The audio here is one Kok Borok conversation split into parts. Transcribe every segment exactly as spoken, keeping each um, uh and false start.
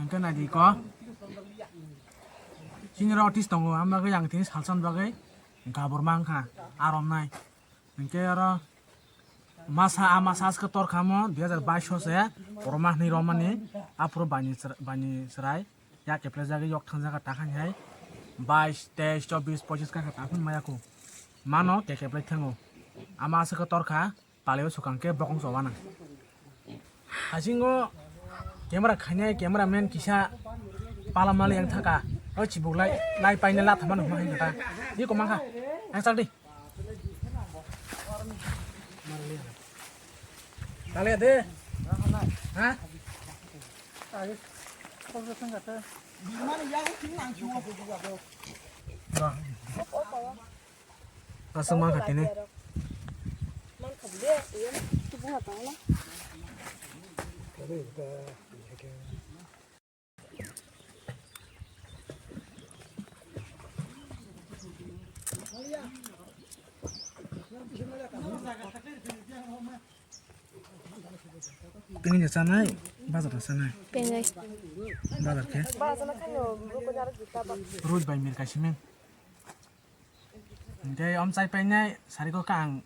Hwnkhe naidi ko. Chini rok tis tongo, ang bagwi ang tini salsa ni bagwi gabur mankha, aromnai. Hwnkhe oro masa, a masa aske torkhamo dui hazar baish se, borok ma hwnwi romani, aphuru bani chwra-, bani chwrai, yak keplejagwi yok thangjak, takhani hai baish, teish, chobbish, pochish kakha takhun maya khu. Mano ke keplai thango. Ama aske torkha, palio swkang khe bokong choba nang. Hasingo camera khainai, camera man kisa pala mali yang thaka. O chibuk lai, lai paina la thama nang ma hai kha. Ni ko mangkha. Ang chak di. Kale de. Ha? Aswk mankha tini. Tini chanai, bazar chanai. Pengai. Bazar khe? Bazar na khayo, buko jaro juta ba. Road by mir kasimeng. Hingke om chai painai, sariko ka ang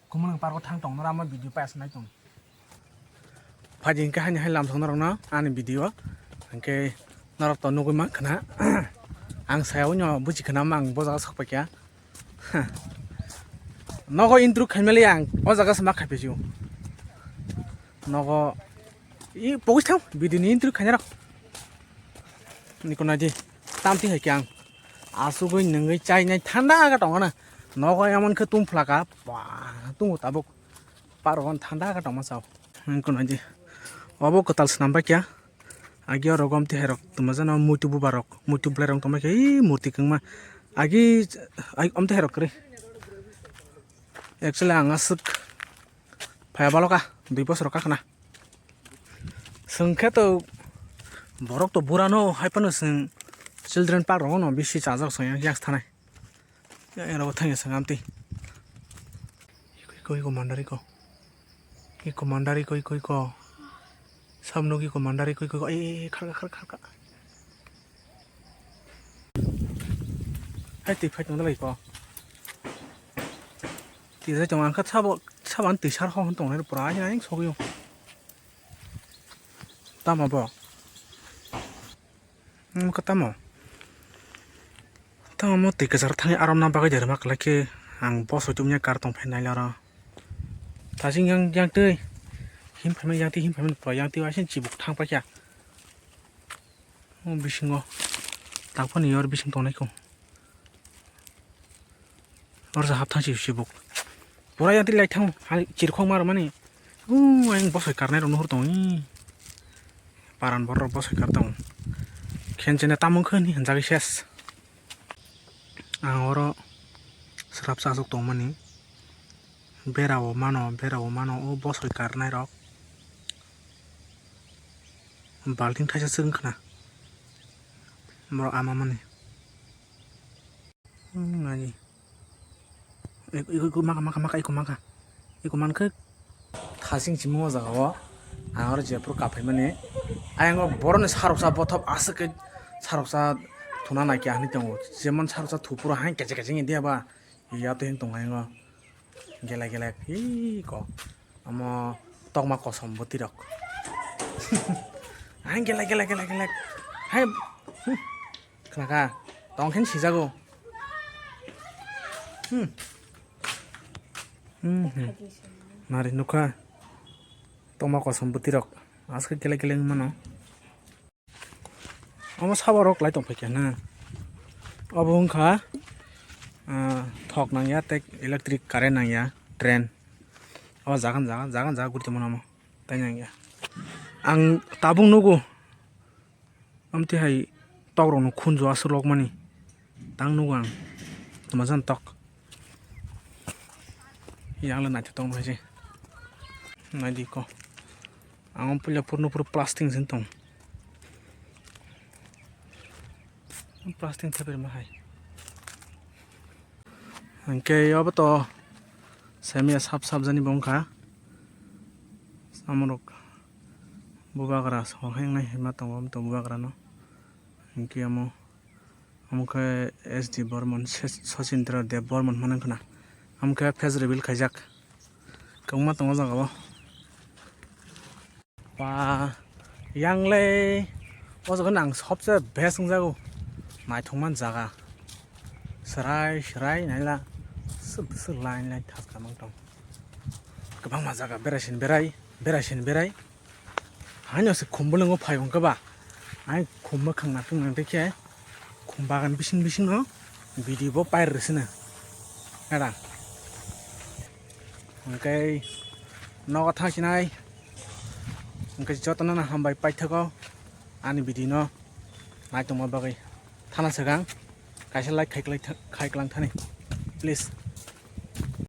Kumulwng park o thang tong, norok ama video pass nai tong. Phaidi hingke haini hai lamsong norokno ani video, hingke norok to nugui mankha na. Ang saya uno buji khna, ang bo jaga sok paikha. Nogo intro khaimali ang o jaga se ma khaiphai sio. Nogo i pogis thang video ni intro khainai rok. Niko naidi tamti hai khe ang asugui nungui chainai thanda aga tongo na. Nogo emon khe tum phlaka ba tungo tabuk. Parok thanda khe tongma sao. Ang kunai di. Obo kwtal swnam bai kya. Agi oro gom tihai rok tuma jano muitu bubar rok, muitu belai rok tongma khe ii murti kwngma. Agi, agi om tihai rok kwrwi. Actually ang aswk phaiya baloka dui bosor kakhna. Swng khe to borok to burano hai phano swng children park rogo no bisi chajak swng yang yak thanai. Yang oro thangya swng amtwi. Iko, iko, iko mandari ko. Iko mandari ko, iko, iko. Samno iko mandari ko, iko, iko. Ei, ei, ei, kharka, kharka, kharka. Hai twi phai tong dalai ko. Twi jai tong ang kha sabo, sabo ang twi sar ho hwn tong nai pura ai ai sogwi. Tamo bo. Wngkha tamo? Tamo mo twi kwcharo thangwi arom na bagwi de rwma kwlai khe ang boss hoi tubuni kar tong phai nai oro. Thasing yang, yang twi him phaimani, yang twi him phaimani pura yang twi waisa chibuk thang paikha. O bisingo tangphani yor bising tongnai kho. Oro sa hapthang si sibuk. Pura yang twi lai thang, hai chirkhok ma rwmani. Umm, ayang bosoi karnai rok nuhur tong i. Paran borok bosoi kar tong. Khenchene tamung khe hinjagwi ses. Ang oro srapsa aswk tongmani. Bera o mano, bera o mano, o bosoi karnai rok. Balting thaisa swrwng khna. Borok ama mani. Hmm, nani. Iko, iko, iko maka, maka, maka, iko maka. Iko mankhe thasing chimung o jaga o. Ang oro jephuru kaphai mani. Ayang o borok ni saroksa bothop aswk khe saroksa thuna nai khe hinwi tongo. Jemon saroksa thupuro hai keche keche wngya ba. Ya to hin tong ayang o. Gele gele. Iko. Omo tokma kosom bwtwi rok. Hai gele gele gele gele. Hai. Hmm. Khnakha. Tong khe sijago. Hmm. Hmm, hmm. Nari nukha. Tokma kosom bwtwi rok. Aske gele gele wng mano. Omo sabo rok lai tong phaikha na. Obo wngkha, ah, thok nangya tei electric current nangya train. O jagan jaga, jagan jaga guri tongmani omo. Tai nangya. Ang tabuk nugo. Amtwi hai tok rokno khunju aswk lokmani. Tang nugo ang. Tuma jan tok. Yang le naithotok tong hai se. Naidi ko. Ang puila purno puro plastic sin tong. Plastic theper ma hai. Hingke obo to semiya sap sap jani bo wngkha. Samorok. Bubagra sohor hinwi hima tongo, omo to bubagra no. Hinkhe omo, omo khe S D Bormon, Sachindra Dev Bormon hwnwi khna. Omo khe face reveal khaijak. Kwbangma tongo o jaga o. Ba, yang le, o jaga no ang sobse best wngjago. Naithokma jaga. Serai, serai, naila. Sir, sir, line, line, thas kamang tong. Kwbangma jaga berai sin berai, berai sin berai. Haino se khumbo nwngo phai hwnkhe ba. Ai khumbo khangna tongna tei khe khum bagan bising bising no video bo pair rwsino. Era. Hwnkhe nogo thang sinai. Hwnkhe jotono no hambai paithago ani video no naitongma bagwi. Thana swkang kaisa like khai, khai, khai klang thani, please.